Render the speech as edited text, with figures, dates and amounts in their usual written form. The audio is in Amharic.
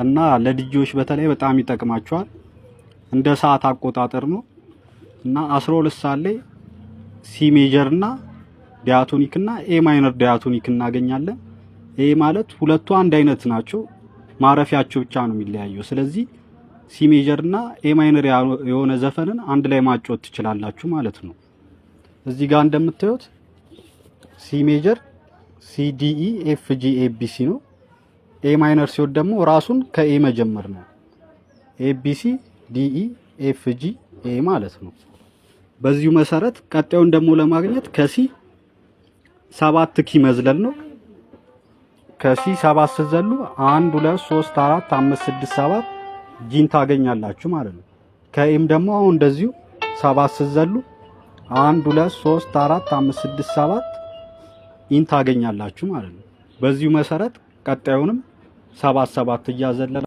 እና ለዲጄዎች በተለይ በጣም ይጠቅማቸዋል። እንደ ሰዓት አቆጣጠር ነው እና 12 ሰዓት ላይ C major እና diatonic እና A minor diatonic እናገኛለን። ይሄ ማለት ሁለቱ አንድ አይነት ናቸው፣ ማረፊያቸው ብቻ ነው የሚለያየው። ስለዚህ C major እና A minor የሆነ ዘፈንን አንድ ላይ ማጫወት ትችላላችሁ ማለት ነው። እዚህ ጋር እንደምታዩት C major C D E F G A B C ነው። A minor ሲሆን ደግሞ ራሱን ከ A መጀመር ነው። A B C D E F G A ማለት ነው። በዚሁ መሰረት ቀጣዩን ደግሞ ለማግኘት ከ C ሰባት key መዝለል ነው። ከ C ሰባት ስትዘሉ 1 2 3 4 5 6 7 G ን ታገኛላችሁ ማለት ነው። ከ A ም ደግሞ አሁን እንደዚሁ ሰባት ስትዘሉ 1 2 3 4 5 6 7 E ን ታገኛላችሁ ማለት ነው። በዚሁ መሰረት ቀጣዩንም ሰባት ሰባት እያዘለለ